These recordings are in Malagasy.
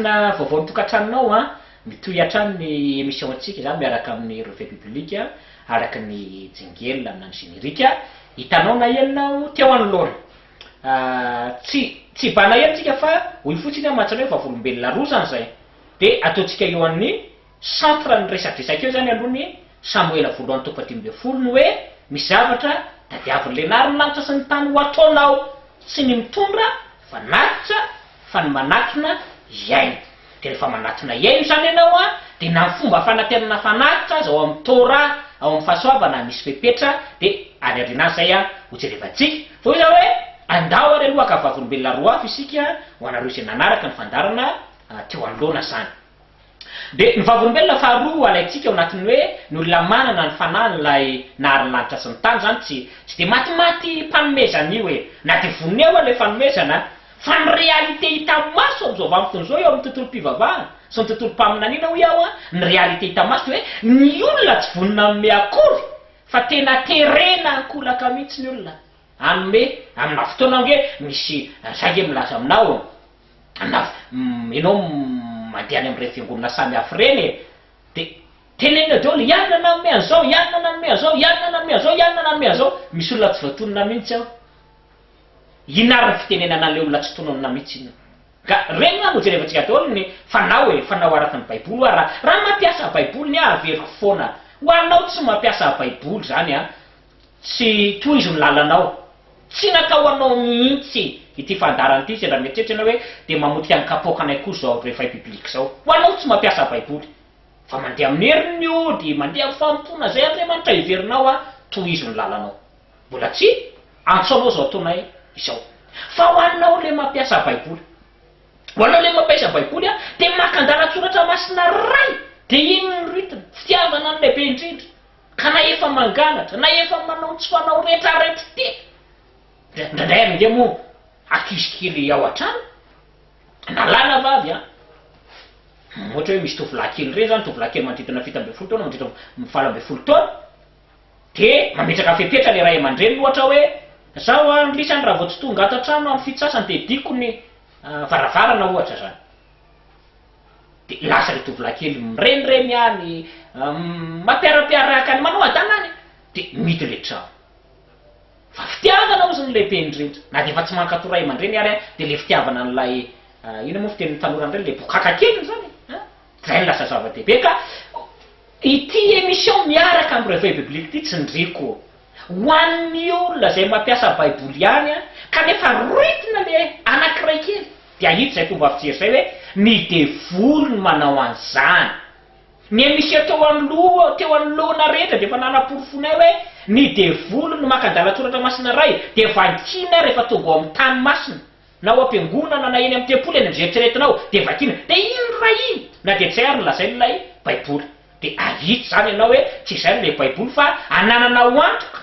Manatona vaovao ny tokantranonao an! Mitohy hatrany ny émission antsika izany miaraka amin'ny Revue Biblique araka ny jingle na ny générique hitanao na henonao teo anoloana. Tsy tsy hibana ela tsika fa hoy fotsiny aho mantsy hoe vavolombelona roa izany izay. Dia ataontsika eo amin'ny centre ny resadresaka eo izany aloha ny Samoela voalohany toko fahadimy ambin'ny folo ny hoe misy zavatra tadiavin'ilay nary ny lanitra sy ny tany ho ataonao tsy ny mitondra fanatitra fa ny manatona hihaino. Dia rehefa manatona hihaino izany ianao an, dia na ny fomba fanaterana fanatitra aza ao amin'ny Torah, ao amin'ny fahasoavana misy fepetra, dia any aoriana any izay an, ho jerevantsika. Fa hoy izaho hoe, andao ary aloha haka vavolombelona roa hafa isika ho anareo izay nanaraka ny fandaharana teo anoloana izany. Dia ny vavolombelona faharoa alaintsika ao anatin'ny hoe ny olona manana ny fanahin'ilay nahary ny lanitra sy ny tany izany tsy tsy dia matimaty mpanomezana io e! Na dia vonona eo ilay fanomezana fa ny réalité hita maso amin'izao vanim-potoana izao eo amin'ny tontolom-pivavahana sy ny tontolom-paminaniana hoy aho an, ny réalité hita maso dia hoe ny olona tsy vonona hanome akory fa tena terena ankolaka mihitsy ny olona hanome amina fotoana ange misy za ange milaza aminao Na ianao mandeha any amin'ireny fiangonana samihafa ireny e, dia tenenina daholo, i anona nanome an'izao, i anona nanome an'izao, i anona nanome an'izao, i anona nanome an'izao, misy olona tsy voatonona mihitsy ao. Inona ary ny fitenenana an'ilay olona tsy tononina mihitsy inona? Ka ireny ho'a no jerevantsika daholo ny fanao e, fanao araka ny baiboly ho'a, raha raha mampiasa baiboly ny ahy averiko foana, ho anao tsy mampiasa baiboly izany an, Tsy tohizo ny lalanao. Tsy natao ho anao mihitsy ity fandaharana ity, sendra mieritreritra ianao hoe dia mamotika ny kapoakanay koa izao Réveil Biblique izao. Ho anao tsy mampiasa Baiboly. Fa mandeha amin'ny herin'ny ody, mandeha amin'ny fanompoana izay Andriamanitra heverinao an, tohizo ny lalanao. Mbola tsy antso anao izao ataonay izao. Fa ho anao ilay mampiasa Baiboly. Ho anao ilay mampiasa Baiboly an, dia maka andalan-tsoratra masina iray, dia iny ny rythme, fitiavana no lehibe indrindra. Ka na efa mangalatra, na efa manao ny tsy fanao rehetra areti-tena, dia indraindray ary ange moa ankizy kely ao an-trano, na lahy na vavy an, ohatra hoe misy tovolahy kely ireny zany, tovolahy kely manodidina 17 taona, manodidina 18 taona, dia mametraka fepetra ilay ray aman-dreniny ohatra hoe, zaho an lisany raha vao tsy tonga ato an-trano amin'ny fito sasany dia diko ny varavarana ohatra zany. Dia lasa ilay tovolahy kely mirenireny any, mampiarapiaraka any, manao adala any, dia mihidy ilay trano. Fa fitiavana hozy no lehibe indrindra. Na dia efa tsy mankatò ray aman-dreny ary dia ilay fitiavana an'ilay, inona moa fitenin'ny tanora an'ireny, ilay bokaka keliny izany e! Izay no lasa zava-dehibe ka ity émission miaraka amin'ny Réveil Biblique ity tsindriako ho an'ny olona izay mampiasa baiboly ihany kanefa rythme ilay anankiray kely. Dia hahita izay fomba fijery izay hoe ny devoly no manao an'izany. Ny émission teo anoloa teo anoloana rehetra dia efa nanaporofoinay hoe ny devoly no maka andalan-tsoratra masina iray dia vakiana rehefa tonga ao amin'ny tany masina na ao am-piangonana na eny amin'ny tempoly eny amin'izay eritreretinao dia vakiana dia iny iray iny na dia tsy hay ary ny lazain'ilay baiboly dia hahita izany ianao hoe tsy izay ilay baiboly fa anananao antoka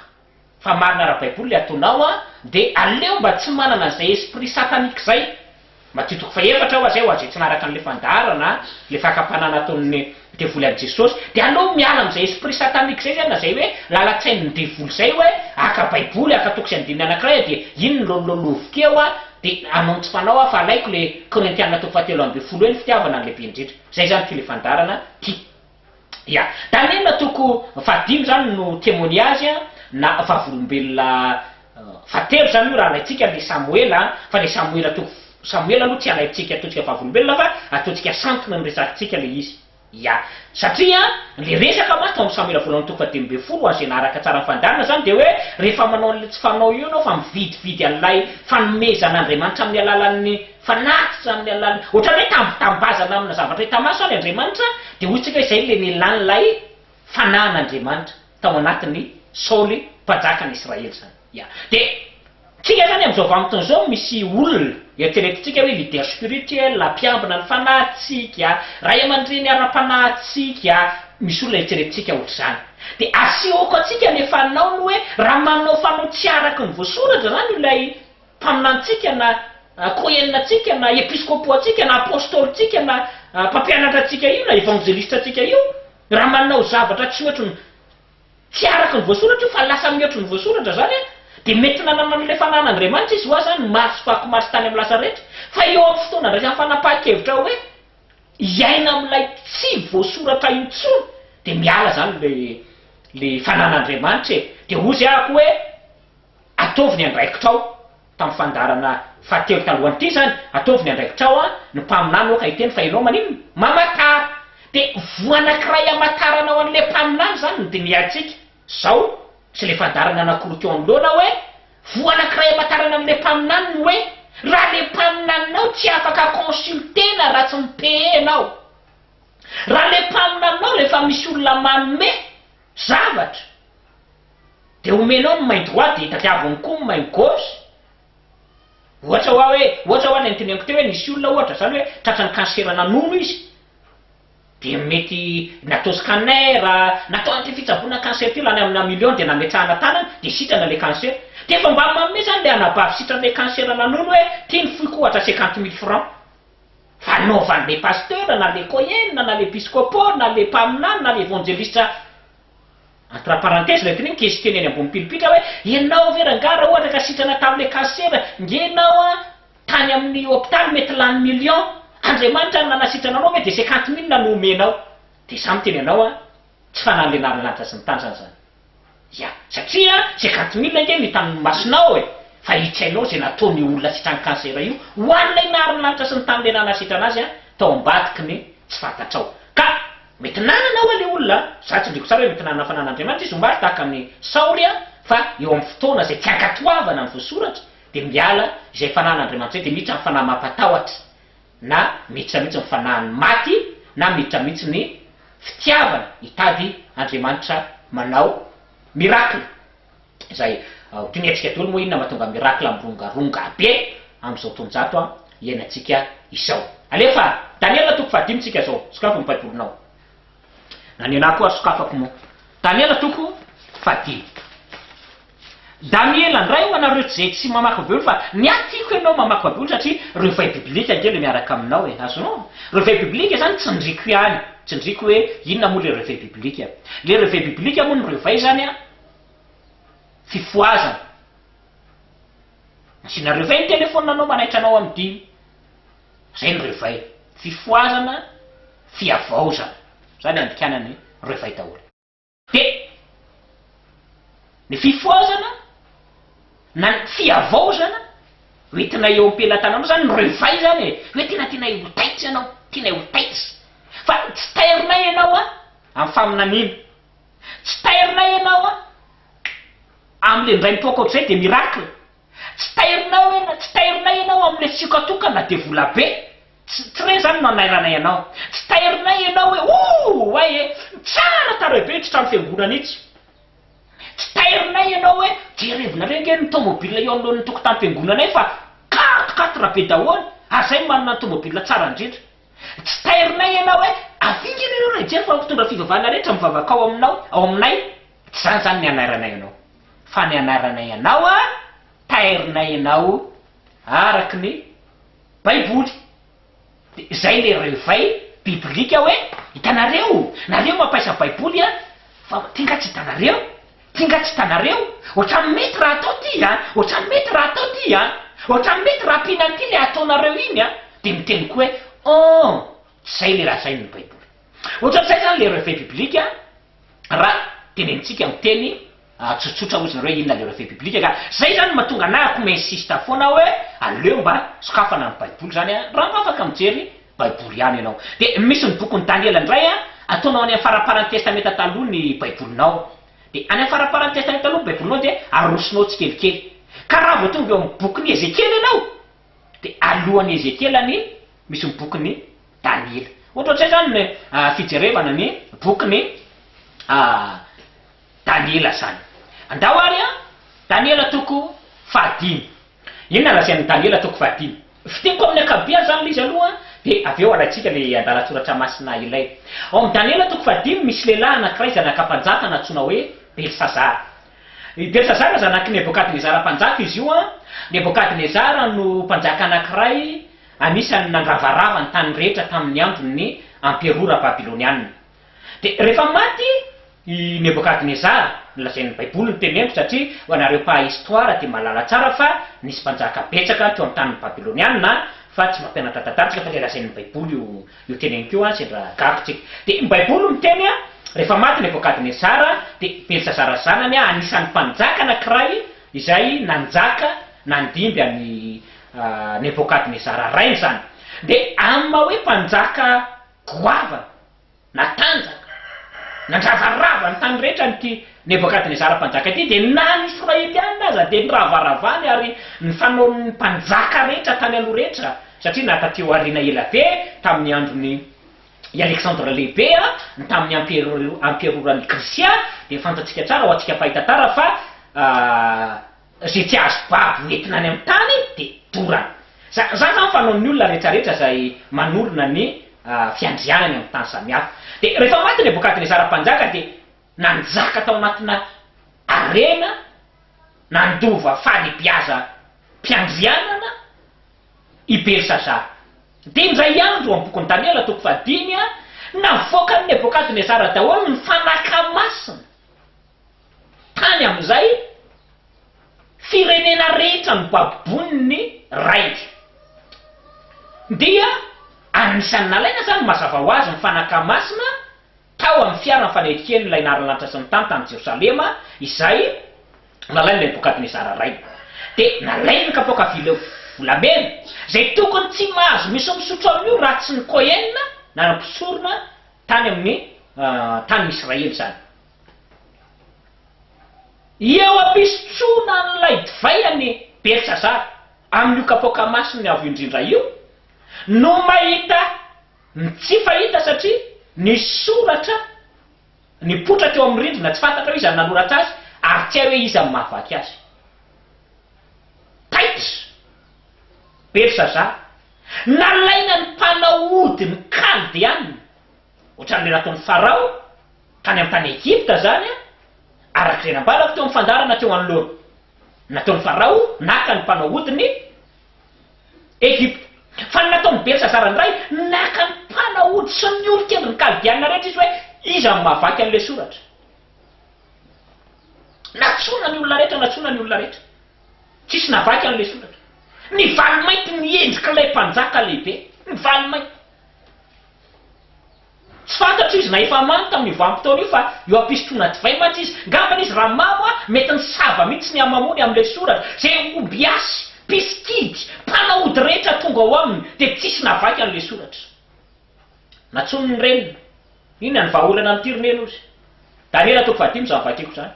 Fa marina ara-baiboly le ataonao an, de aleo mba tsy manana an'izay esprit satanique zay. Matio toko fahefatra hoa zay ho an'izay tsy naharaka an'le fandaharana, le fakam-panahy nataon'ny devoly an'i Jesosy. De aleo miala amin'izay esprit satanique zay zany na zay hoe lalan-tsain'ny devoly zay hoe haka baiboly, haka toko sy andininy anankiray de iny no lololoviko eo an, de hanao ny tsy fanao aho fa alaiko le Korintiana toko fahatelo ambin'ny folo hoe ny fitiavana no lehibe indrindra. Zay zany ty le fandaharana ty. Ya. Daniela toko fahadimy zany no témoignage na vavolombelona fahatelo zany io raha alaintsika le Samoela fa le Samoela toko Samoela aloha tsy alaintsika ataontsika vavolombelona fa ataontsika centre ny resakintsika le izy. Ya. Satria le resaka mantsy tao amin'ny Samoela voalohany toko faha-15 ho an'izay naharaka tsara ny fandaharana zany dia hoe rehefa manao an'ilay tsy fanao io ianao fa mividividy an'ilay fanomezan'Andriamanitra amin'ny alalan'ny Fanatitra amin'ny alalan'ny, ohatran'ny hoe tambitambazana amina zavatra hita maso ary Andriamanitra, dia hoy isika hoe izay ilay nilan'ilay fanahin'Andriamanitra tao anatin'i Saoly mpanjakan'i Israely izany. Ya. Dia tsika izany amin'izao vanim-potoana izao misy olona eritreretintsika hoe leader spirituel, mpiambina ny fanahintsika, ray aman-dreny ara-panahintsika, misy olona eritreretintsika ohatr'izany. Dia asehoko antsika ilay fanaony hoe raha manao fanao tsy araka ny voasoratra izany ilay mpaminanintsika na kohen-tsika na episkopo-ntsika na apostolintsika na mpampianatra antsika io na evanjelista-ntsika io, raha manao zavatra tsy ohatry ny, tsy araka ny voasoratra io fa lasa mihoatry ny voasoratra zany an, dia mety nanana an'ilay fanahin'Andriamanitra izy hoa zany maro sy fako maro sy tany amin'ny lasa rehetra, fa eo amin'ny fotoana andraisany fanapahan-kevitra hoe. hiaina amin'ilay tsy voasoratra intsony dia miala zany le le fanan'Andriamanitra e! Dia hozy ahako hoe ataovy ny andraikitrao tamin'ny fandaharana fahatelo talohan'ity izany, ataovy ny andraikitrao an, ny mpaminany oka hiteny fa ianao maninona? Mamatara! Dia voa anankiray hamataranao an'ilay mpaminany izany no dinihantsika zao sy ilay fandaharana anankiroa teo anoloana hoe voa anankiray hamatarana an'ilay mpaminany ny hoe raha ilay mpaminaninao tsy afaka consulter-na raha tsy mi-payer ianao. Raha le mpaminaninao rehefa misy olona manome zavatra de omenao ny main droit de tadiaviny koa ny main gauche, ohatra hoa hoe, ohatra hoa le noteneniko teo hoe nisy olona ohatra zany hoe tratran'ny cancer-na nono izy de mety natao scanner, natao an'ity fitsaboana cancer ity lany amina million de nametrahana tanana de sitrana le cancer, de efa mba manome zany le anabavy sitran'le cancer-na nono hoe ty ny foiko ohatra cinquante mille francs. Fanaovan'le pasteur na le kohen na le episcopo na le mpaminany na le evangeliste entre parenthèse ilay teneniko izy teny eny ambony pilipitra hoe ianao ve rangahy raha ohatra ka sitrana tamin'le cancer nge ianao an tany amin'ny hopitaly mety lany million Andriamanitra no nanasitrana anao ve de cinquante mille no omenao de za miteny anao an tsy fanahy lehilahy ny lanitra sy ny tany zany zany Ya, satria cinquante mille ange no hitan'ny masonao e! Fa tsy hainao izay nataon'io olona sitran'ny cancer io ho an'ilay nahary ny lanitra sy ny tany ilay nanasitrana azy an, tao ambadiky ny tsy fantatrao. Ka mety nanana hoa ilay olona an, za tsindriako tsara hoe mety nanana fanan'Andriamanitra izy omaly tahaka an'i Saoly an, fa eo amin'ny fotoana izay tsy ankatoavana ny voasoratra dia miala izay fanan'Andriamanitra izay dia miditra ny fanahy mampatahotra. na miditra mihitsy ny fanahin'ny maty na miditra mihitsy ny fitiavana hitady Andriamanitra manao miracle izay ho dinihantsika daholo moa inona mahatonga miracle mirongaronga be amin'izao taonjato iainantsika izao. Alefa Daniela toko fahadimy tsika izao, sokafo ny baibolinao. Na ny anah koa ary sokafako moa. Daniela toko fahadimy. Daniela ndray ho anareo ze tsy mamaky baiboly fa ny ahy tiako ianao mamaky baiboly satria reveil biblique ange le miaraka aminao e, azonao? Reveil biblique zany tsindriko ihany, tsindriko hoe inona moa le reveil biblique, le reveil biblique moa ny reveil zany an fifohazana, asiana reveil ny telephone anao manaitra anao amin'ny dimy, zay ny reveil, fifohazana, fihavaozana, zany andikana ny reveil daholo. Dia ny fifohazana na ny fihavaozana hoentina eo am-pelatananao izany, ny reveil izany e, hoe tena tianay ho taitra ianao, tianay ho taitra. Fa tsy tairinay ianao an, amin'ny faminaniana. Tsy tairinay ianao an, amin'ilay indray mipoaka ohatr'izay dia miracle. Tsy tairinao ianao, tsy tairinay ianao amin'ilay sioka tokana dia volabe. Tsy tsy re zany no anairanay anao. Tsy tairinay ianao hoe ooh oay e! Tsara tarehy be itsy trano fiangonana itsy. Tsy tairinay ianao hoe jerevonareo ange ny tomobile eo anoloan'ny tokotanim-piangonanay fa quatre quatre be daholo ary zay no manana ny tomobile tsara indrindra. Tsy tairinay ianao hoe avia ange nareo raha hijery fa mpitondra fivavahana rehetra mivavaka ao aminao ao aminay. Tsy zany zany ny anairanay anao. Fa ny anairanay anao a, tairinay ianao araky ny Baiboly. Dia izay ilay reveil biblique hoe, hitanareo, nareo mampiasa baiboly an, fa ty nga tsy hitanareo, ty nga tsy hitanareo, ohatran'ny mety raha atao ty an, ohatran'ny mety raha atao ty an, ohatran'ny mety raha ampiana an'ity ilay ataonareo iny an, dia miteny koa hoe, oh, tsy izay ilay lazain'ny baiboly. Ohatran'izay izany ilay reveil biblique raha tenenintsika miteny Tsotsotra ozy nareo inona le reveil biblique ka zay zany no mahatonga anah ko mi-insiste foana hoe aleo mba sokafana ny baiboly zany an raha mba afaka mijery baiboly ihany ianao de misy ny bokin'i Daniela indray an ataonao any amin'ny faraparan'ny testamenta taloha ny baibolinao de any amin'ny faraparan'ny testamenta taloha ny baibolinao de arosonao tsikelikely ka raha vao tonga eo amin'ny bokin'i Ezekiela ianao de alohan'i Ezekiela ny misy ny bokin'i Daniela ohatrohatr'izay zany ny fijerevana ny bokin'i Daniela izany. Andao ary an! Daniela toko fahadimy. Inona lazain'i Daniela toko fahadimy? Fintiniko amin'ny ankapobeany izany ilay izy aloha, dia avy eo alaintsika ilay andalan-tsoratra masina ilay. Ao amin'i Daniela toko fahadimy misy lehilahy anankiray zanaka mpanjaka nantsoina hoe Belsazara. I Belsazara zanak'i Nebokadnezara mpanjaka izy io an. Nebokadnezara no mpanjaka anankiray anisan'ny nandravarava ny tany rehetra tamin'ny andron'ny amperora babylonianina. Dia rehefa maty i Nebokadnezara, nolazain'ny Baiboly ny teneniko satria ho anareo mpahay histoire dia mahalala tsara fa nisy mpanjaka betsaka teo amin'ny tanin'ny Babylonianina. fa tsy mampianatra tantara tsika fa le lazain'ny baiboly io io teneniko io an, sendra gaga tsika. Dia ny baiboly miteny an, rehefa maty Nebokadnezara dia Belsazara zanany an, anisan'ny mpanjaka anakiray izay nanjaka nandimby an'i Nebokadnezara rainy izany. Dia amin'ny maha hoe mpanjaka goavana natanjaka, nandravarava ny tany rehetra an'ity Nebokadnezara mpanjaka ity, dia na ny Israelianina aza dia niravaravany ary ny fanaon'ny mpanjaka rehetra tany aloha rehetra, satria na taty aoriana ela be tamin'ny andron'i i Alexandre Lehibe, ny tamin'ny amperoran'i Grisia, dia fantatsika tsara ho antsika mpahay tantara fa Izay tsy azo babo entina any amin'ny tany dia dorana. Izany izany fanaon'ny olona rehetrarehetra izay manorina ny fiandrianany amin'ny tany samihafa. Dia rehefa maty Nebokadnezara mpanjaka dia nanjaka tao anatina harena, nandova fahalebiazam-piandrianana i Belsazara. Dia indray andro, ao amin'ny bokin'i Daniela toko fahadimy, navoakan'i Nebokadnezara daholo ny fanaka masina. Tany amin'izay firenena rehetra nobaboin'ny rainy. Dia anisan'ny nalaina izany mazava ho azy ny fanaka masina tao amin'ny fiara nifaneken'ilay Nary Lanitra sy ny Tany tany Jerosalema izay nalain'i Nebokadnezara rainy. Dia nalainy ny kapoaka vy volamena izay tokony tsy mahazo misy misotro amin'io raha tsy ny Kohen na ny mpisorona tany amin'ny tanin'i Israely izany. Eo am-pisotroana an'ilay divay an'i Belsazara amin'io kapoaka masiny avo indrindra io no mahita ny tsy fahita satria ny soratra nipoitra teo amin'ny rindrina tsy fantatra hoe iza no nanoratra azy ary tsy hay hoe iza no mahavaky azy. Taitra Belsazara. Nalaina ny mpanao ody ny Kaldeana, ohatran'ilay nataon'i Farao Tany amin'ny tany Egypta izany, araka izay nambarako teo amin'ny fandaharana teo anoloana. Nataon'i Farao naka ny mpanao odiny Egypta. Fa ny nataon'i Belsazara indray, naka ny mpanao ody sy ny olon-kendrin'ny Kaldeana rehetra izy hoe, Iza no mahavaky an'ilay soratra? Nantsoina ny olona rehetra, nantsoina ny olona rehetra. Tsisy navaky an'ilay soratra. Nivalo-mainty ny endrik'ilay mpanjaka lehibe. Nivalo-mainty. Tsy fantatro izy na efa mamo tamin'io vanim-potoana io fa eo am-pisotroana divay mantsy izy. Ngambany izy raha mamo a, mety nisava mihitsy ny hamamoany amin'ilay soratra. Izay ombiasy, mpisikidy, mpanao ody rehetra tonga ao aminy dia tsisy navaky an'ilay soratra. Nantsoiny ny reniny. Inona ny vahaolana amin'ity ry neny hozy? Daniela toko fahadimy izany vakiko izany.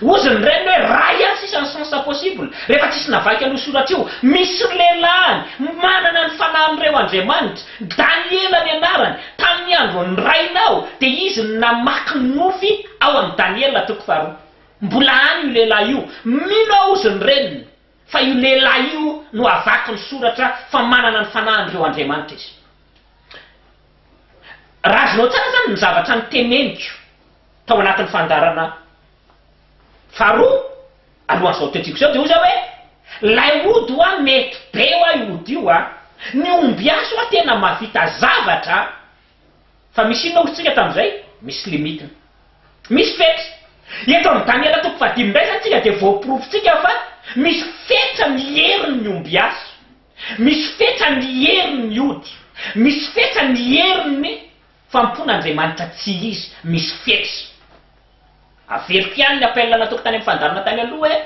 Hozy ny reniny hoe ray ihany sisa ny chance possible rehefa tsisy navaky an'io soratra io. Misy lehilahy manana ny fanahin'ireo andriamanitra, Daniela ny anarany, tamin'ny andron'ny rainao dia izy no namaky ny nofy ao amin'i Daniela toko faharoa. Mbola any io lehilahy io. Mino aho hozy ny reniny fa io lehilahy io no havaky ny soratra fa manana ny fanahin'ireo andriamanitra izy. Raha azonao tsara izany ny zavatra noteneniko tao anatin'ny fandaharana faharoa alohan'izao tentsiko izao dia hoy za hoe, ilay ody hoa mety be hoa io ody io a, ny ombiasy hoa tena mahavita zavatra a, fa misy inona hoy tsika tamin'izay? Misy limite-ny. Misy fetra. Eto amin'ny Daniela toko fahadimy indray izany tsika dia voaporofontsika fa misy fetra ny herin'ny ombiasy. Misy fetra ny herin'ny ody. Misy fetra ny herin'ny fanompoan'Andriamanitra tsy izy. Misy fetra. Averiko ihany ny appel nataoko tany amin'ny fandaharana tany aloha hoe,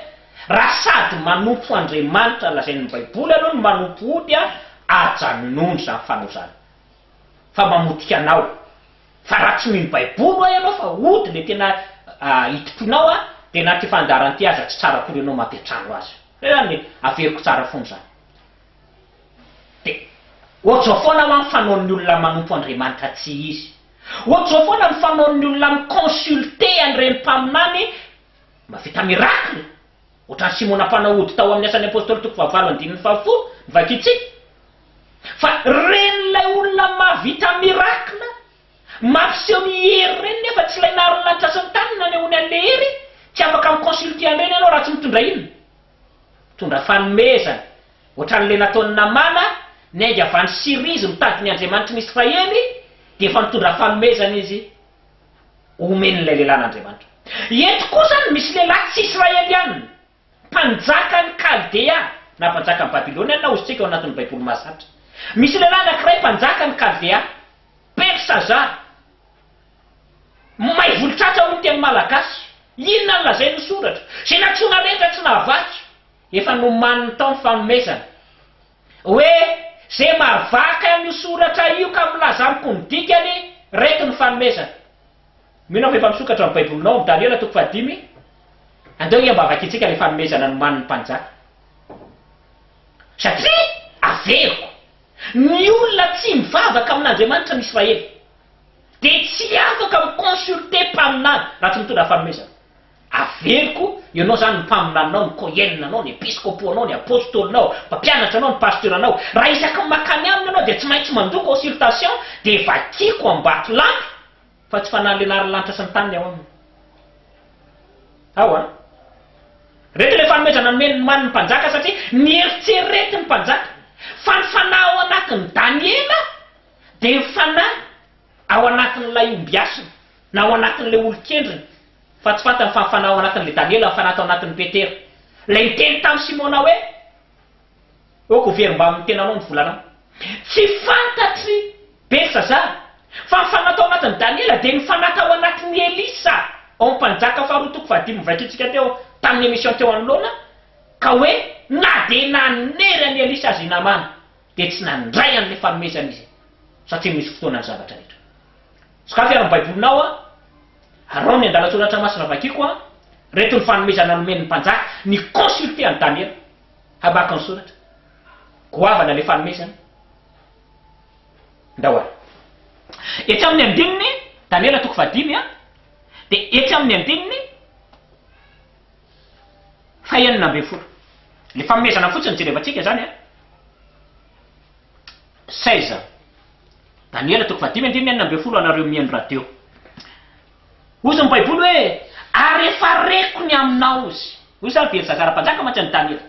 raha sady manompo Andriamanitra lazain'ny baiboly aloha no manompo ody a, ajanony izany fanao izany. Fa mamotika anao. Fa raha tsy mino baiboly hoa ianao fa ody le tena itompoinao a, dia na ity fandaharana ity aza tsy tsara akory ianao mampiantrano azy. Zay zany averiko tsara foana izany. Dia ohatr'izao foana hoa ny fanaon'ny olona manompo Andriamanitra tsy izy. Ohatr'izao foana ny fanaon'ny olona mi-consulter an'ireny mpaminany mahavita miracle. Ohatran'i Simona mpanao ody tao amin'ny Asan'ny Apostoly toko fahavalo andininy fahafolo, novakintsika. Fa ren'ilay olona mahavita miracle, mampiseho ny hery ireny nefa tsy ilay nary ny lanitra sy ny tany no nanehoany an'ilay hery, tsy afaka mi-consulter an'ireny ianao raha tsy mitondra inona? Mitondra fanomezana. Ohatran'ilay nataon'i Namàna, niainga avy any Syria izy mitady ny Andriamanitry ny Israely, dia efa nitondra fanomezana izy homen'ilay lehilahin'Andriamanitra. Eto koa izany misy lehilahy tsy Israeliana. Mpanjakan'i Kaldea. Na mpanjakan'i Babyloniana hozy tsika ao anatin'ny Baiboly mahazatra. Misy lehilahy anankiray mpanjakan'i Kaldea, Belsazara. May volotratra hoy ny teny malagasy. Inona no lazain'ny soratra? Izay nantsoina rehetra tsy nahavaky. Efa nomaniny tao ny fanomezana. Hoe, izay mahavaky an'io soratra io ka milaza amiko ny dikany, reto ny fanomezana. Mino aho fa efa misokatra ny Baibolinao amin'ny Daniela toko fahadimy. Andao hiha mba havakintsika ilay fanomezana nomanin'ny mpanjaka. Satria, averiko, ny olona tsy mivavaka amin'Andriamanitra ny Israely dia tsy afaka mi-consulter mpaminany raha tsy mitondra fanomezana. Averiko, ianao izany ny mpaminaninao, ny kohen-nao, ny episkopo-nao, ny apostolinao, mpampianatra anao, ny pasteur-nao. Raha isaky ny mankany aminy ianao dia tsy maintsy mandoa consultation dia vakiko ambatolampy fa tsy fanahy lenarin'ny lanitra sy ny tany ny ao aminy. Ao an. Reto ilay fanomezana nomen'ny manin'ny mpanjaka satria nieritreretin'ny mpanjaka fa ny fanahy ao anatin'i Daniela dia ny fanahy ao anatin'ilay ombiasiny na ao anatin'ilay olon-kendriny fa tsy fantany fa ny fanahy ao anatin'ilay Daniela ny fanahy tao anatin'i Petera ilay niteny tamin'i Simona hoe Ok ho very mbamin'ny tenanao ny volanao. Tsy fantatr'i Belsazara fa ny fanahy tao anatin'i Daniela dia ny fanahy tao anatin'i Elisa ao amin'ny Mpanjaka faharoa toko fahadimy novakintsika teo tamin'ny émission teo anoloana ka hoe na dia nanery an'i Elisa aza i Namana dia tsy nandray an'ilay fanomezana izy satria misy fotoana ny zavatra rehetra. Sokafy ary ny Baibolinao a! Araho ny andalan-tsoratra masina vakiko a! Reto ny fanomezana nomen'ny mpanjaka ni-consulter an'i Daniela. Hamaky ny soratra. Goavana ilay fanomezana. Ndao ary. Etsy amin'ny andininy, Daniela toko fahadimy a, dia etsy amin'ny andininy fahenina ambin'ny folo. Ilay fanomezana fotsiny jerevantsika izany a. 16. Daniela toko fahadimy andininy 16 anareo mihaino radio. Hozy ny Baiboly hoe, Ary efa reko ny aminao, hozy. Hoy izany Belsazara mpanjaka mantsy an'i Daniela,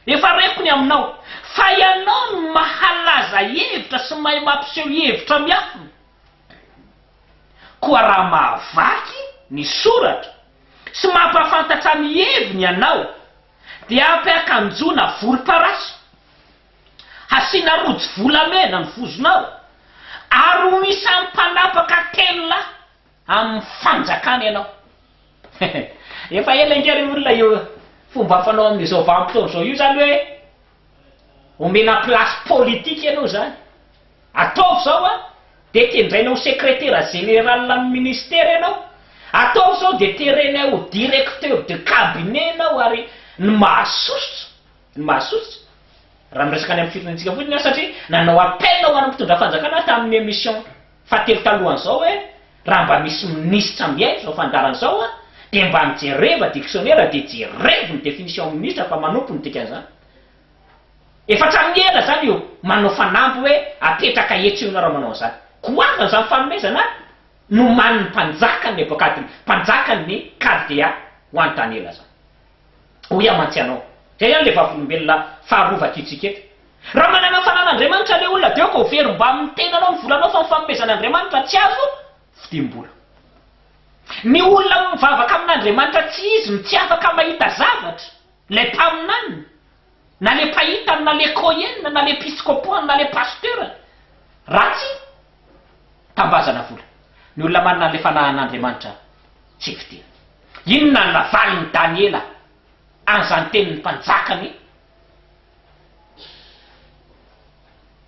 Efa reko ny aminao, fa ianao no mahalaza hevitra sy mahay mampiseho hevitra miafina. Koa raha mahavaky ny soratra sy mampahafantatra ny heviny ianao, dia ampiakanjoana volomparasy, hasiana rojo volamena ny vozonao, ary ho isan'ny mpanapaka telo lahy amin'ny fanjakana ianao. Efa ela ange ry olona io fomba fanao amin'izao vanim-potoana izao io izany hoe omena place politique ianao izany. Ataovy izao an, dia tendraina ho secrétaire général amin'ny ministera ianao. Ataovy izao dia terenay ho directeur de cabinet ianao ary ny mahasosotra, ny mahasosotra raha miresaka any amin'ny firenentsika fotsiny aho satria nanao appel ho an'ny mpitondra fanjakana aho tamin'ny émission Fahatelo talohan'izao hoe raha mba misy minisitra mihaino izao fandaharana izao an, dia mba mijereva dictionnaire dia jerevo ny définition minisitra fa manompo ny dikan'izany. Efa hatramin'ny ela izany io manao fanamby hoe apetraka etsy io nareo manao an'izany. Goavana izany fanomezana nomanin'ny mpanjakan'i Nebokadne, mpanjakan'ny Kaldea ho an'i Daniela izany. Hoy aho mantsy anao. Izay ihany ilay vavolombelona faharoa vakintsika eto. Raha manana fanan'Andriamanitra ilay olona dia aoka ho very mbamin'ny tenanao ny volanao fa ny fanomezan'Andriamanitra tsy azo vidiam-bola. Ny olona mivavaka amin'Andriamanitra tsy izy no tsy afaka mahita zavatra, ilay mpaminaniny, na ilay mpahitany, na ilay kohen, na ilay episkopoany, na ilay pasteur-ny, raha tsy tambazana vola. Ny olona manana an'ilay fanahin'Andriamanitra tsy vidiana. Inona no navalin'i Daniela an'izany tenin'ny mpanjakan'i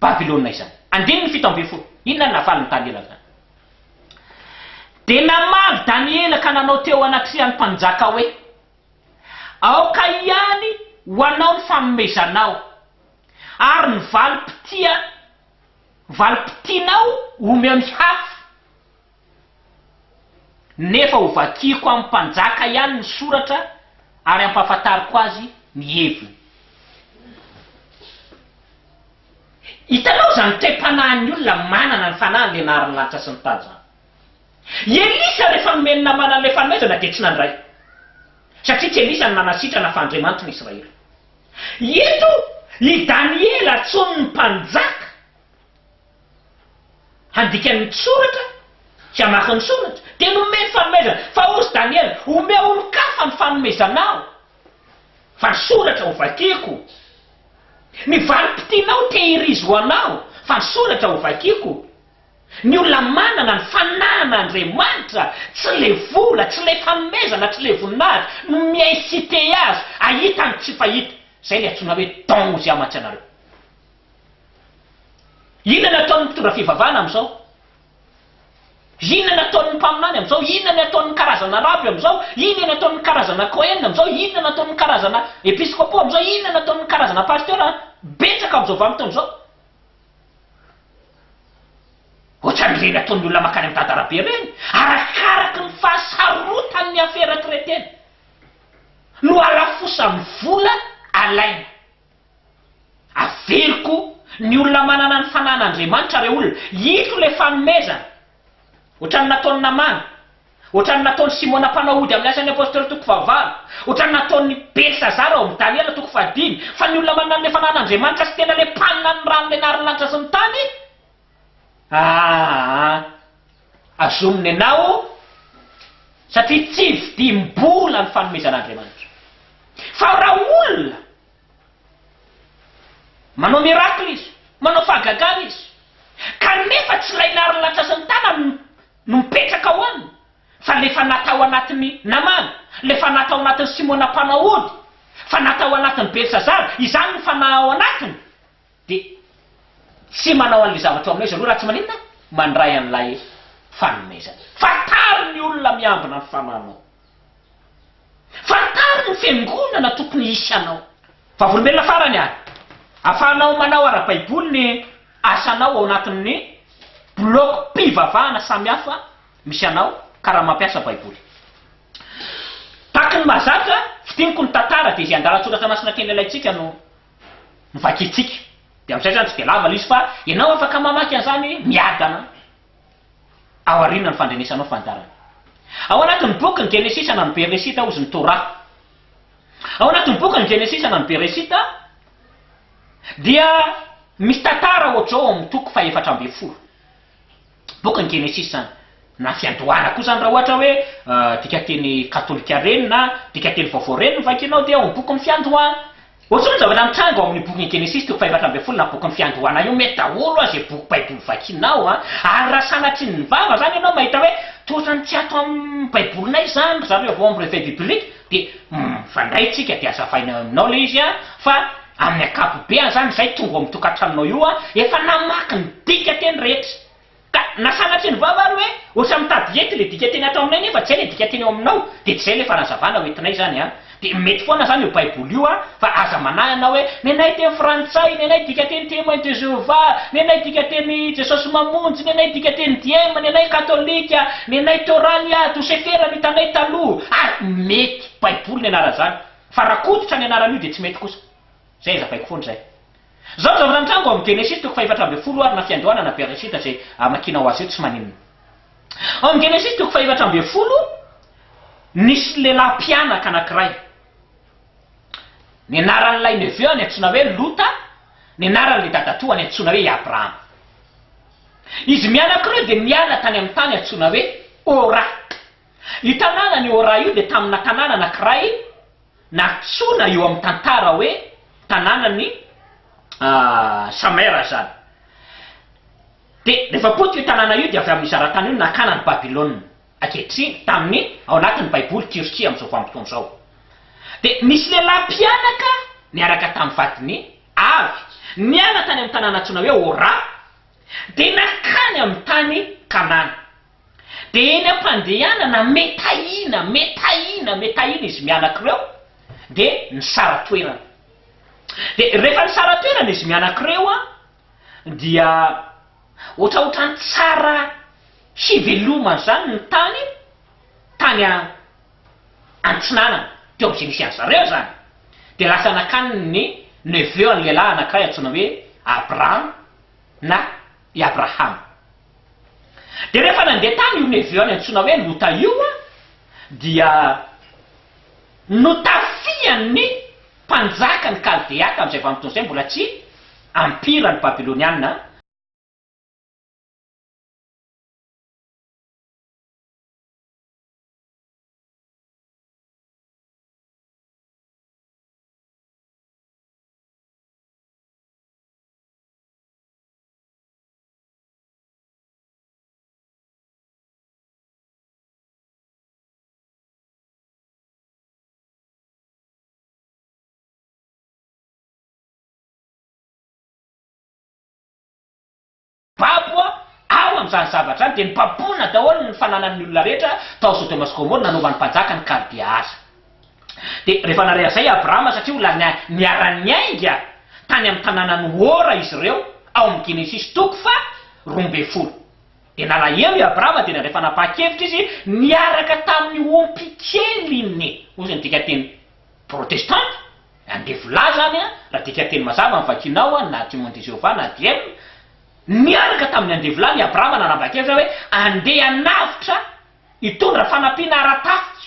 Babylona izany? Andininy 17. Inona no navalin'i Daniela an'izany? Dia namaly Daniela ka nanao teo anatrehan'ny mpanjaka hoe, Aoka ihany ho anao ny fanomezanao, ary ny valim-pitia valim-pitianao omeo ny hafa. Nefa hovakiako amin'ny mpanjaka ihany ny soratra ary hampahafantariko azy ny heviny. Hitanao izany toe-panahin'ny olona manana ny fanahiny ilay naharin'ny lanitra sy ny tany izany. I Elisa rehefa nomen'i Namana an'ilay fanomezana dia tsy nandray. Satria tsy Elisa no nanasitrana fa Andriamanitry ny Israely. Eto i Daniela antsoin'ny mpanjaka. Handika ny soratra sy hamaky ny soratra, dia nomeny fanomezana. Fa hozy Daniela, Omeo olon-kafa ny fanomezanao, fa ny soratra hovakiko. Ny valim-pitianao tehirizo ho anao fa ny soratra ho vakiko. Ny olona manana ny fanahin'Andriamanitra, tsy le vola, tsy le fanomezana, tsy le voninahitra no mi-inciter azy hahita ny tsy fahita. Zay le antsoina hoe don ozy aho mantsy anareo. Inona no ataon'ny mpitondra fivavahana amin'izao? Inona no ataon'ny mpaminany amin'izao? Inona no ataon'ny karazana raby amin'izao? Inona no ataon'ny karazana cohen amin'izao? Inona no ataon'ny karazana episkopo amin'izao? Inona no ataon'ny karazana pasteur betsaka amin'izao vanim-potoana izao? Ohatran'ireny ataon'ny olona mankany amin'ny dadarabe ireny, arakaraky ny fahasarotan'ny afera chrétienne no halafosan'ny vola alaina. Averiko ny olona manana ny fanan'Andriamanitra re olona, ito le fanomezana, ohatran'ny nataon'i Namana, ohatran'ny nataon'i Simona mpanao ody amin'ny asan'ny Apostoly toko fahavalo, ohatran'ny nataon'i Belsazara ao amin'ny Daniela toko fahadimy, fa ny olona manana an'le fanan'Andriamanitra sy tena le mpanana ny rano le nary ny lanitra sy ny tany, aa azomina ianao satria tsy vidim-bola ny fanomezan'Andriamanitra. Fa raha olona Manao miracle izy, manao fahagagana izy, kanefa tsy ilay nary latsasy ny tanany no mipetraka ao aminy, fa le fanahy tao anatin'i Namana, le fanahy tao anatin'i Simona mpanao ody, fanahy tao anatin'i Belsazara, izany no fanahy ao anatiny, dia tsy manao an'ilay zavatra ao aminao izy aloha raha tsy maninona? Mandray an'ilay fanomezana. Fantaro ny olona miambina ny fanahinao. Fantaro ny fiangonana tokony hisy anao. Vavolombelona farany ary, ahafahanao manao ara-baiboly ny asanao ao anatin'ny blokim-pivavahana samihafa misy anao ka raha mampiasa baiboly. Tahaky ny mahazatra, fintiniko ny tantara dia izay andalan-tsoratra masina tena ilaintsika no novakintsika. Dia amin'izay izany tsy dia lava ilay izy fa ianao afaka mamaky an'izany miadana. Aoriana ny fandrenesanao fandaharana. Ao anatin'ny bokin'ny Genesisa na ny Beresita hozy ny Torah. Ao anatin'ny bokin'ny Genesisa na ny Beresita dia misy tantara ohatr'izao ao amin'ny toko fahefatra ambin'ny folo. Bokin'ny Genesisa izany. Na fiandohana koa izany raha ohatra hoe dikanteny katolika ireny na dikanteny vaovao ireny no vakinao dia ao amin'ny bokin'ny fiandohana. Ohatr'izao ny zavatra mitranga ao amin'ny bokin'ny Genesisy toko fahefatra ambin'ny folo na bokin'ny Fiandohana io, mety daholo hoa izay boky baiboly vakinao an! Ary raha sanatria ny vava izany ianao mahita hoe toa ohatran'ny tsy ato amin'ny baibolinay izany ry zareo avy ao amin'ny Réveil Biblique dia mifandray tsika dia hazavaina aminao ilay izy an! Fa amin'ny ankapobeany izany izay tonga ao amin'ny tokantranonao io an, efa namaky ny dikateny rehetra. Ka na sanatria ny vava ary hoe ohatran'ny mitady hety le dikateny ato aminay nefa tsy zay le dikateny ao aminao dia tsy zay le fanazavana ho entinay zany an! Dia mety foana zany io baiboly io an! Fa aza manahy ianao hoe nenay teny frantsay, nenay dikateny témoin de Jéhovah, nenay dikateny Jesosy Mamonjy, nenay dikateny diem, nenay katolika, nenay Torah ny ato, sefera no hitanay taloha, ary mety baiboly ny anaran'izany fa rakototra ny anaran'io dia tsy mety kosa. Zay azavaiko foana zay. Izao ny zavatra nitranga ao amin'ny Genesisy toko fahefatra ambin'ny folo ary na fiandohana na Beresita izay amakianao azy io tsy maninona. Ao amin'ny Genesisy toko fahefatra ambin'ny folo nisy lehilahy mpianaka anankiray. Ny anaran'ilay neveu any antsoina hoe Lota, ny anaran'ilay dadatoany antsoina hoe i Abrahama. Izy mianaka ireo dia niala tany amin'ny tany antsoina hoe Ora. Io tanànan'i Ora io dia tamina tanàna anankiray Nantsoina eo amin'ny tantara hoe tanànan'i Samera izany. Dia rehefa potika io tanàna io dia avy amin'io zaratany io no nakana an'i Babylona ankehitriny, tamin'ny, ao anatin'ny Baiboly, Turquie amin'izao vanim-potoana izao. Dia nisy lehilahy mpianaka niaraka tamin'ny vadiny avy niala tany amin'ny tanàna antsoina hoe Ora, dia nankany amin'ny tany Kanana. Dia eny am-pandehanana, metahina, metahina, metahina izy mianaka ireo, dia nisara-toerana. Dia rehefa nisara-toerana izy mianaka ireo an, dia ohatraohatran'ny tsara hivelomana izany ny tany, tany antsinanana, teo amin'izay nisy an-dry zareo izany. Dia lasa nankany ny neveu an'ny lehilahy anankiray antsoina hoe Abraham na i Abrahama. Dia rehefa nandeha tany io neveu-ny antsoina hoe Lota io dia notafihan'ny mpanjakan'i Kaldea, tamin'izay vanim-potoana izay mbola tsy ampira ny Babyloniana. Babo ao amin'izany zavatra izany, dia nibaboana daholo ny fananan'ny olona rehetra tao Sodoma sy Gomora nanaovan'ny mpanjaka ny Kaldea azy. Dia rehefa nandray an'izay i Abrahama, satria olona niara-niainga tany amin'ny tanànan'i Ora izy ireo, ao amin'ny Genesisy toko faha 12. Dia nalahelo i Abrahama, dia nandray fanapahan-kevitra izy niaraka tamin'ny omby keliny, hoy ny dikanteny protestanta, andevolahy izany an, raha dikanteny mazava no vakianao an, na Témoins de Jéhovah na Diem, niaraka tamin'ny andevolahy i Abrahama nanapa-kevitra hoe andeha hanavotra, hitondra fanampiana ara-tafika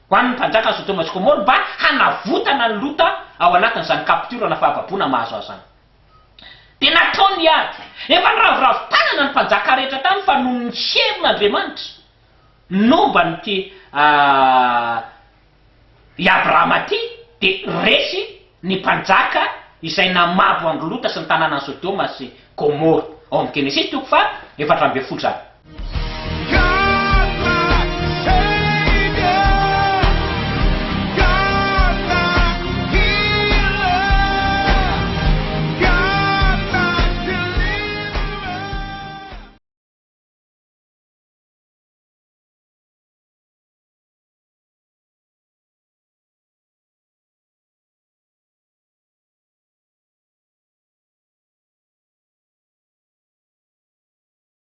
ho an'ny mpanjakan'i Sodoma sy Gomora mba hanavotana an'i Lota ao anatin'izany capture na fahababoana mahazo azy izany. Dia natao ny ady. Efa niraviravy tanana ny mpanjaka rehetra tany fa noho ny herin'Andriamanitra nomba an'ity i Abrahama ity dia resy ny mpanjaka izay namabo an'i Lota sy ny tanànan'i Sodoma sy Gomora. Ao amin'ny Genesisy toko faha 14 izany.